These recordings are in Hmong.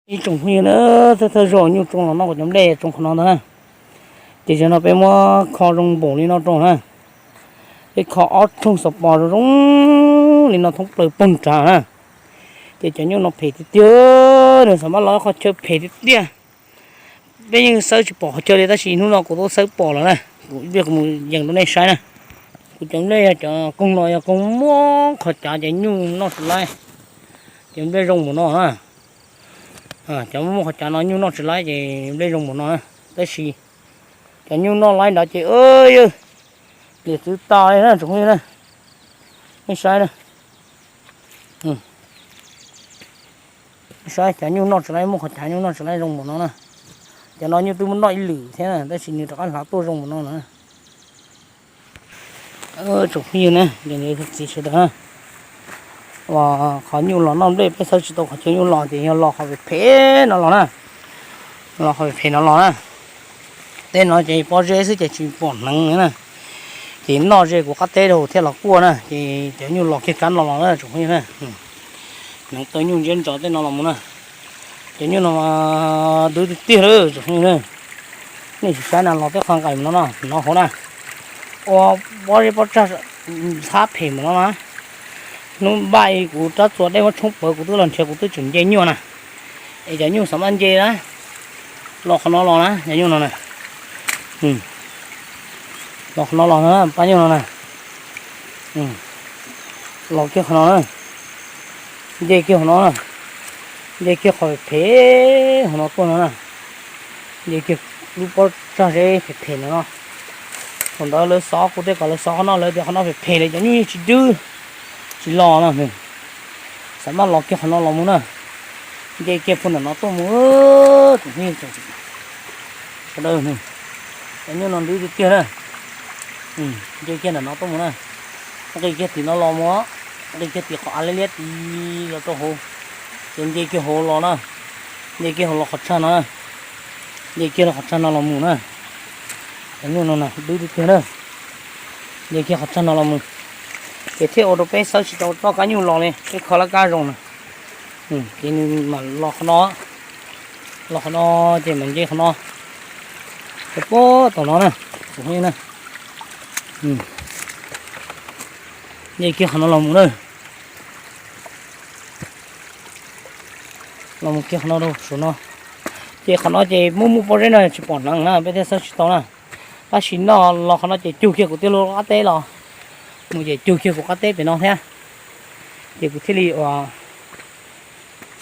Ib tsoom phooj ywg na, thawj thawj zaug nyuj tsoo los noj kuv cov nplej tsoo qhov no ntag na. Ces zaum no peb muab kho zoo npaum li no rau na. Peb kho ob rooj xov pos zoo zoo li no thoob plaws poog nrad na. Ces cov nyuj no phem tiag tiag, nws xav mab los qhov chaw phem tiag tiag. Peb yeej xawb tsis pom qhov chaw li tab sis hnub no kuv tau xawb pom lawm na. Kuv ib pliag kuv mus yees rau nej saib na. Kuv cov nplej yog cov koog no yog koog muaj qhov cav ces nyuj noj tsis laib. Cov nplej zoo npaum no na, cov muaj qhov cav no nyuj noj tsis laib ces nplej zoo npaum no na. Tab sis cov nyuj noj laib ntawd ces yawg liam txwv tas li na tsoom phooj ywg na. Nej saib na, saib cov nyuj noj tsis laib, muaj qhov cav nyuj noj tsis laib zoo npaum no na. Cov no nyuj twb muab noj ib lwm thiab na tab sis nws rov qab hlav tuaj zoo npaum no na. Tsoom phooj ywg na, txiv sawv daws na, qhov nyuj los noj nplej peb xawb tsis tau qhov chaw nyuj los ces yog los qhov phem phem no los na. Los qhov phem phem no los na. Tej no ces pob zeb xwb ces tsis pom hneev na. Ces noj ze kuv qab teb rau thiaj los kuaj na ces cov nyuj los kiag kab no los na tsoom phooj ywg na. Hneev taw nyuj ntsiab ntsos tej no los mus na. Cov nyuj no mas dub tiag tiag lawm tsoom phooj ywg na. Nej sim saib na, los tej qhov nqaim no no hauv na. Ua pob zeb pob tsag ntxhab phem npaum no na. Hnub npaj kuv rab txuas dej muab tshoob pawv kuv twb los nrhiav kuv twb tseem nce nyuaj na. Es cov nyuj xav maj nce na, los qhov no los na cov nyuj no na. Los qhov no los na pab nyuj no na. Los kiag qhov no na. Nce kiag qhov no na. Nce kiag qhov phem hauv no tuaj no na. Nce kiag lub pob tsag zeb phem phem no no. Thaum ntawd lawv xov kuv tej kom lawv xov qhov no, lawv tias qhov no phem phem li cov nyuj yeej tsis dwb, tsis los no. Xav maj los kiag qhov no los mus na. Nce kiag puag nram no tuaj mus. Sawv daws, cov nyuj no dub tiag tiag na. Nce kiag nram no tuaj mus na. Nqis kiag tim no los mus, nqis kiag tim qhov av liab liab tid los rau hauv. Ces nce kiag hauv los na. Nce kiag hauv los qhov tsag no. Nce kiag los qhov tsag no los mus na. Cov nyuj no na dub tiag tiag na. Nce kiag qhov tsag no los mus, ces thiaj ua rau peb xawb tsis tau txoj kab nyuj los li, peb kho laj kab zoo na. Ces nws mam los qhov no, los qhov no, ces mam nce qhov no, ces puag tom no na, tsoom phooj ywg na. Nce kiag qhov no los mus na. Los mus kiag qhov no rau saum no. Ces qhov no ces muaj muaj pob zeb no tsis pom hneev na peb thiaj xawb tsis tau na. Tab sis noj los qhov no ces cug kiag kuv tej lub qab teb los, mus ces cug kiag kuv qab teb pem no thiab. Ces kuv thiaj li ua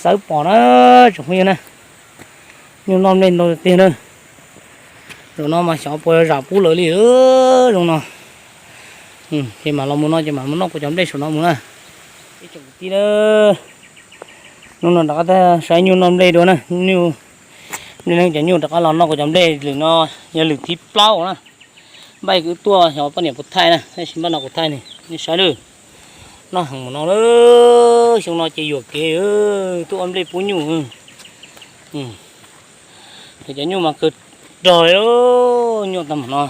xawb pom na, tsoom phooj ywg na. Nyuj noj nplej ntau tiag na. Zaum no mas xyov puas zam pub lawv li zoo no. Ces mam los mus no ces mam mus noj kuv cov nplej saum no mus na. Ib tsoom kwv tij na, hnub no rov qab saib nyuj noj nplej dua na. Nyuj, nplej neeb cov nyuj rov qab los noj kuv cov nplej lwm no, yog lwm thib plaub na. Npaj kuv tuaj xyov poj niam puas thaij na, tab sis npaj no kuv thaij ne, nej saib lawm. Noj heev mus no lawm, xyoo no ces yuam kev tuaj ua nplej pub nyuj. Ces cov nyuj mas kawg rog li, nyuaj tag mus no.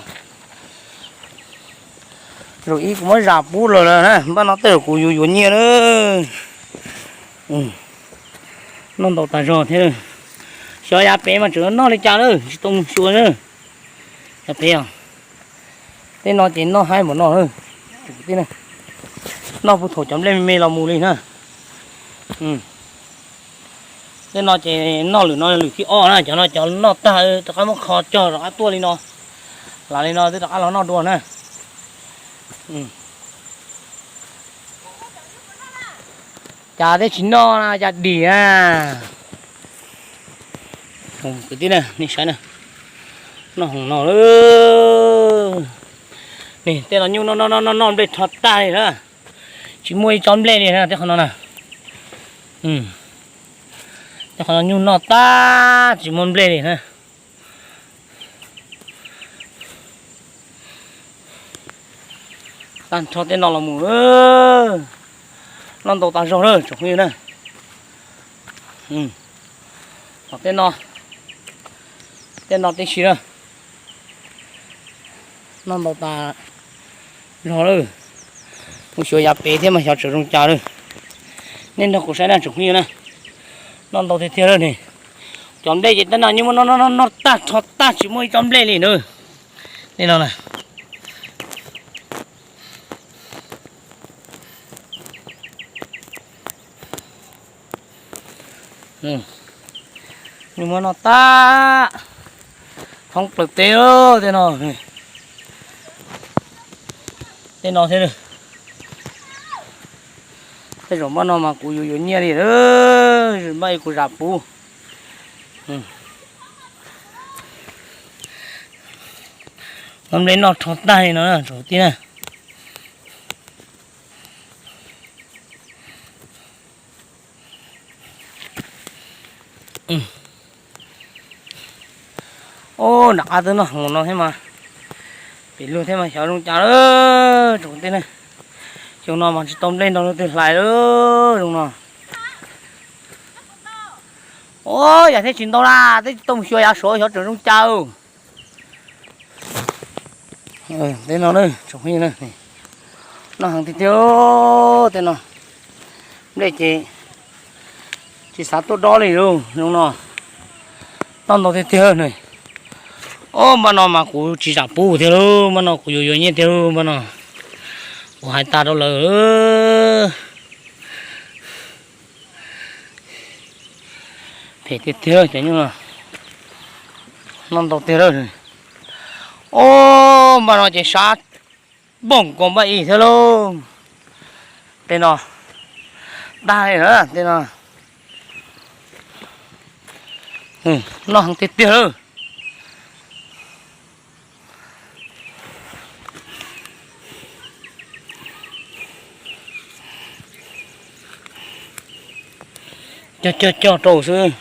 Zaum ib kuv muab zam pub lawm lawm na, npaj no tej zaum kuv yuav yuav nyiaj lawm. Noj ntau tas zog thiab. Xyov yav pem mas tseem noj li cas lawm tsis tau mus xyuas na. Yav pem os, tej no ces noj haib npaum no, noj puag thaum cov nplej me me los mus li na. Tej no ces noj lwm no lwm thib ob na, cov no cov noj tag rov qab muab kho cog rov qab tuaj li no. Lam li no twb rov qab los noj dua na. Cas thiaj tsis noj na, cas dim na. Kwv tij na, nej saib na, noj heev no lawm. Tej no nyuj noj noj noj noj nplej rho tag li na, tsis muaj ib tsob nplej li na tej qhov no na. Tej qhov no nyuj noj tag tsis muaj nplej li na. Tag nrho tej no los mus, noj ntau tas zog lawm tsoom phooj ywg na. Tej no, tej no tib si na, noj ntau tas zog lawm. Mus xyuas yav pem thiab mas xyov tseem zoo cas lawm. Nej nrog kuv saib na tsoom phooj ywg na, noj ntau tiag tiag lawm ne. Cov nplej ces tej no nyuj muab noj noj noj tag rho tag tsis muaj ib tsob nplej li na. Tej no na. Nyuj muab noj tag thoob plaws teb tej no. Tej no thiab. Tej zaum npaj no mas kuv yuav yuav nyiaj li, npaj kuv zam puv. Cov nplej noj rho tag li no tsoom kwv tij na. Ob, nram qab twb noj heev no thiab mas, pem luag thiab mas xyov zoo cas lawm tsoom kwv tij na. Xyoo no mas tsis tau nplej nrog leej twg hlais lawm zoo no. Ob, yam thiab tsis ntau na, twb tsis tau mus xyuas yav saud xyov tseem zoo cas. Tej no tsoom kwv tij na, noj heev tiag tiag tej no. Nplej ces tsis xav tuaj dob li lauj zoo no. Noj ntau tiag tiag ne. Ob, npaj no mas kuv tsis zam puv thiab lauj, npaj no kuv yuav yuav nyiaj tiag lauj, npaj no kuv hais tas rau lawm. Phem tiag tiag cov nyuj no, noj ntau tiag lawm. Ob, npaj no ces sab npoog nkaus npaj ib thiab lauj. Tej no tag li na, tej no noj heev tiag tiag lawm. Cog cog cog rau xwb,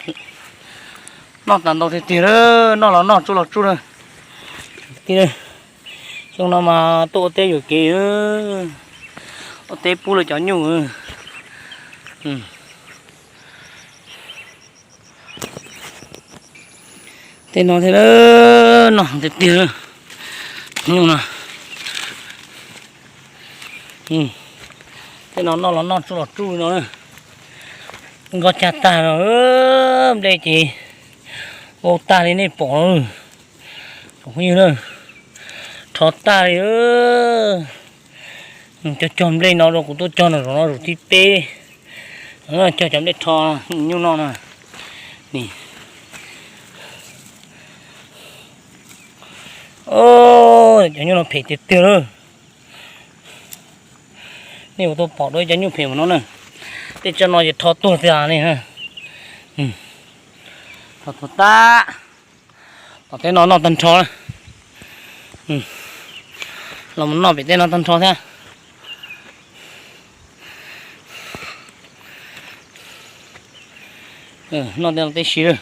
noj tas ntau tiag tiag, noj los noj tsuj los tsuj na. Xyoo no mas tuaj ua teb yuam kev, ua teb pub lawv cov nyuj. Tej no thiab, noj tiag tiag no. Tej no noj los noj tsuj los tsuj no. Nkoj cag tag no, nplej ces vau tag li nej pom no. Tsoom phooj ywg na, rho tag li. Cog cog nplej no rau kuv tuaj cog no zaum no zaum thib peb. Cog cov nplej rho nyuj noj na. Cov nyuj no phem tiag tiag lawm. Nej kuv tuaj pom dua cov nyuj phem no na. Tej tsob no ces rho tuag tiag li. Rho tuag tag. Tom tej no noj tag nrho. Los mus noj pem tej no tag nrho thiab. Noj tej no tib si lawm.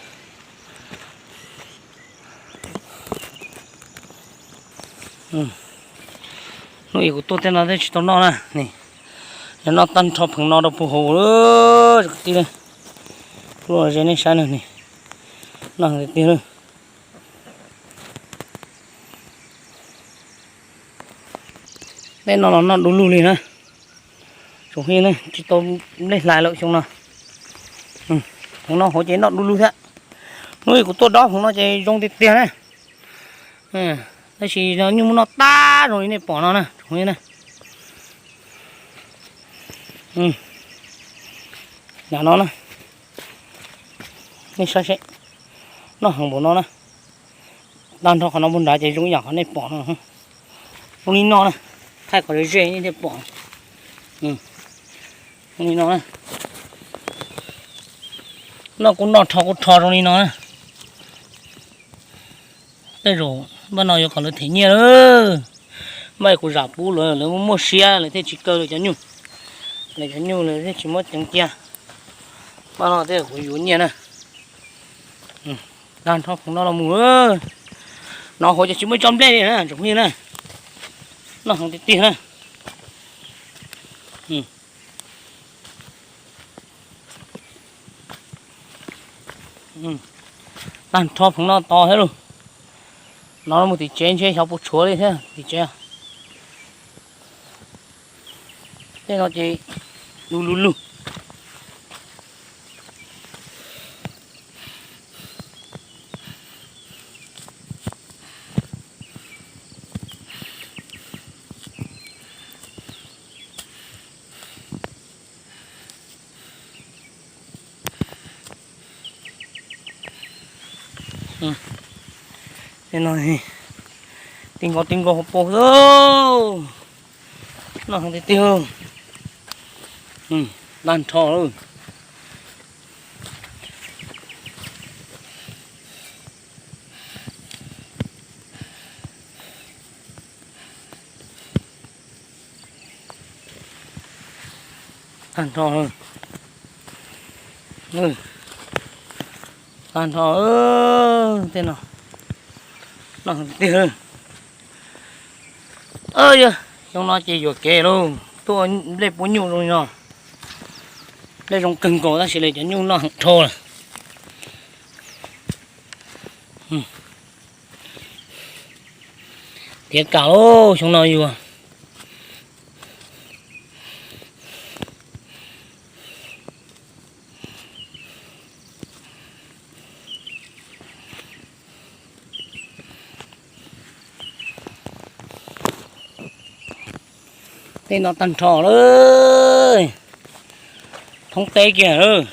Hnub ib kuv tuaj tej no thiaj tsis tau noj na. Yog noj tag nrho pheem no rau puag hauv lawm kwv tij. Luaj ze nej saib na, noj tiag tiag lawm. Tej no los noj du lug li na. Tsoom phooj ywg, tsis tau nplej hlais lawm xyoo no. Hmoov no hauv ces noj du lug thiab. Hnub ib kuv tuaj dob hmoov no ces zoo tiag tiag na. Tab sis nyuj muab noj tag zoo li nej pom no na tsoom phooj ywg na. Nram no na, nej saib seb, noj heev npaum no na. Tag nrho qhov no mus nrad ces zoo ib yam qhov nej pom no. Zoo li no na, thaij kom ze nej thiaj pom. Zoo li no na. Noj kuj noj, rho kuj rho zoo li no na. Tej zaum npaj no yuav kom lawv them nyiaj lawm. Npaj kuv zam pub lawv, lawv muaj siab lawv thiaj tsis kaw lawv cov nyuj. Lawv cov nyuj lawv thiaj tsis muab ceev cia. Npaj no tej kuv yuav nyiaj na. Tag nrho pheem no los mus. No hauv ces tsis muaj ib tsob nplej li na tsoom phooj ywg na. Noj heev tiag tiag na. Tag nrho pheem no to thiab lauj. No mus tim tsev ntshe xyov puas tshuav li thiab tim tsev. Tej no ces du lug lug. Tej no ti nkaus ti nkaus hauv paus xwb. Noj heev tiag tiag. Tag nrho lawm. Tag nrho, tag nrho tej no. Noj tiag. Yog xyoo no ces yuam kev lauj, tuaj nplej pub nyuj zoo li no. Nplej zoo kawg nkaus tab sis li cov nyuj noj heev dhau lawm. Tiav kam lauj, xyoo no yuav Tej no tag nrho lawm. Thoob teb kiag lawm.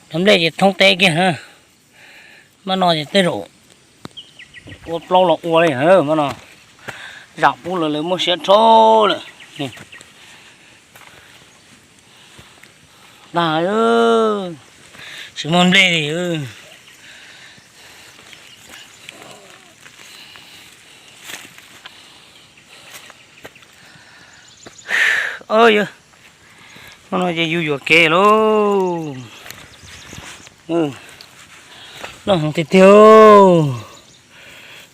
Cov nplej ces thoob teb kiag na. Mab no ces tej zaum ua plaub los ua li na mab no. Zam pub lawm lawv muaj siab rhau lawm. Tag, tsis muaj nplej li. Yog, hmo no ces yus yuam kev lauj. Noj heev tiag tiag,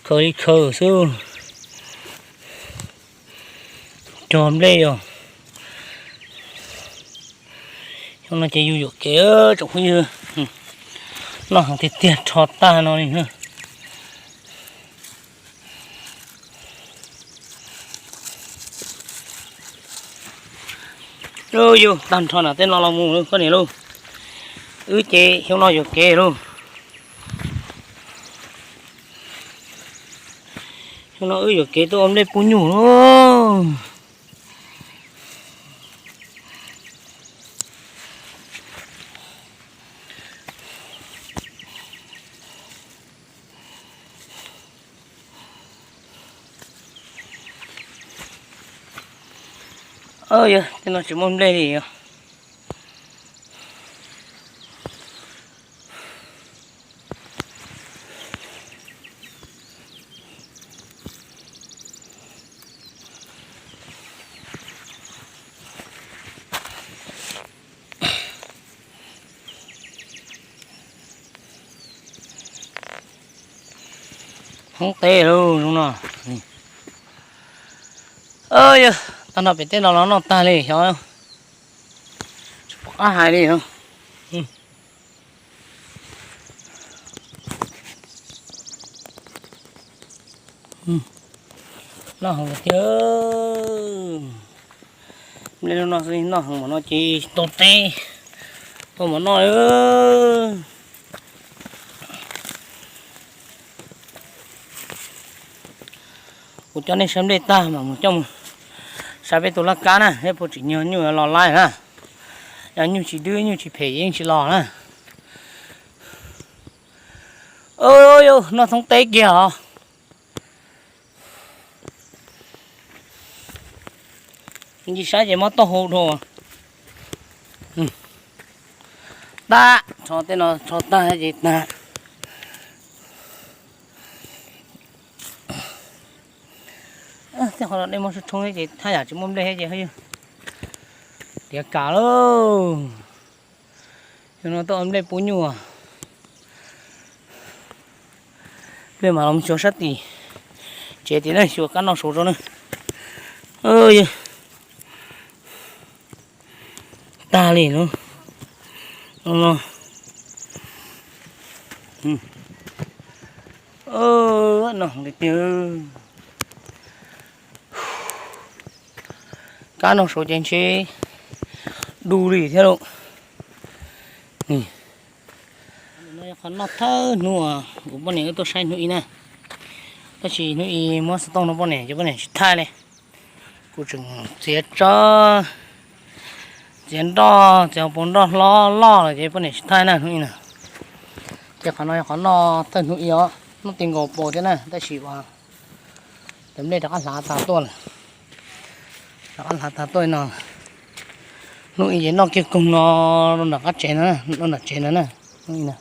khaws li khaws xwb. Cog nplej yog, hmo no ces yus yuam kev tsoom phooj ywg. Noj heev tiag tiag, rho tag no li na. Yus tag nrho na tej no los mus koj niam lauj. Wb ces xyoo no yuam kev lauj. Xyoo no wb yuam kev tuaj ua nplej pub nyuj lauj. Yog tej no tsis muaj nplej li os. Hoob teb lauj no. Yog tag nrho pem tej no los noj tag li xyov. Tsis pom qab hais li os. Noj heev tiag. Nplej no xwb noj heev, mam no ces tau teb, tau mam noj. Kuv coj nej saib nplej tag mam mus coj mus saib peb tus laj kab na, seb puas tsim nyog nyuj los laij na. Yog nyuj tsis dwb nyuj tsis phem yeej tsis los na. Yus noj thoob teb kiag os. Ntsis saib ces mob taub hau dhau. Tag, rho tej no rho tag ces tag. Tej qhov no dej muab tshoob tshoob ces thaj yam tsis muaj nplej thiab ces tiav kam lauj. Yog no tuaj ua nplej pub nyuj. Nplej mas los xyuas sab tim tsev tim na, xyuas kab noj saud rau na. Tag li no. No tiag tiag. Kab noj saud ces ntshe du li thiab lauj. Qhov noj thawj hnub kuv poj niam wb tuaj saib hnub ib na, tab sis hnub ib muab xov tooj no poj niam ces poj niam tsis thaij li. Kuv tseem txiav tsawb, txiav nroj, txiav hauv paus nroj hlob loj lawm ces poj niam tsis thaij na hnub ib na. Ces qhov no yog qhov noj thawj hnub ib os, noj ti nkaus pos thiab na, tab sis uas cov nplej rov qab hlav tag tuaj lawm. Rov qab hlav tag tuaj no. Hnub ib ces noj kiag koog no rau nram qab tsev no, noj nram tsev no na. Hnub ib na.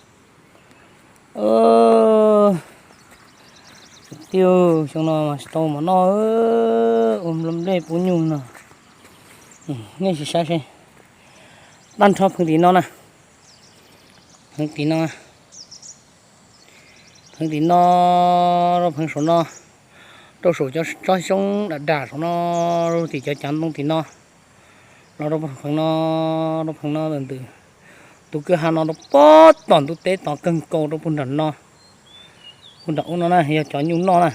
Tus tij xyoo no mas tsis tau mov noj, ua nplej pub nyuj no. Nej sim saib seb, tag nrho pheev tim no na, pheev tim no, pheev tim no, rau pheev saum no, rau saum cov tsob xyoob dam dam saum no, rau tim cov cav ntoo tim no, los rau pheev no, rau pheev no ntawm tus kwj ha no rau pob tom ntug teb tod kawg nkaus rau puag nram no, puag nram ub no na yog cov nyuj noj na.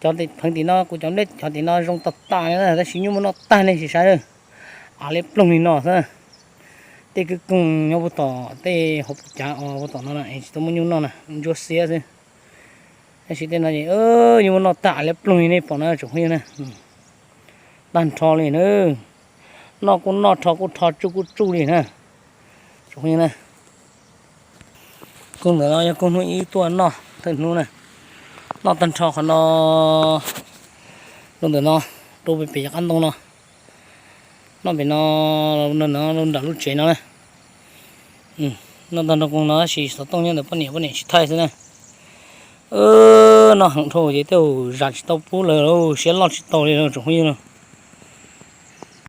Cov pheev tim no kuv cov nplej cov tim no zoo tag tas li na, tab sis nyuj muaj noj tag nej sim saib, av liab ploog li no xwb. Tej kwj koog nyob puag tom tej hauv paus cav uas puag tom no na es tsis tau muaj nyuj noj na, ntsuab xiab xwb. Tab sis tej no es nyuj muaj noj tag av liab ploog li nej pom na tsoom phooj ywg na. Tag nrho li na, noj kuj noj, rho kuj rho, tsuj kuj tsuj li na tsoom phooj ywg na. Koog ntawm no yog koog hnub ib tuaj noj thawj hnub na. Noj tag nrho qhov no, rau ntawm no, rau pem cov qab ntoo no, noj pem no, nram lub tsev no na. Noj tag nrho koog no tab sis xov tooj nyob ntawm poj niam, poj niam tsis thaij xwb na. Noj heev dhau ces tej zaum zam tsis tau pub lawm, siab loj tsis tau li tsoom phooj ywg.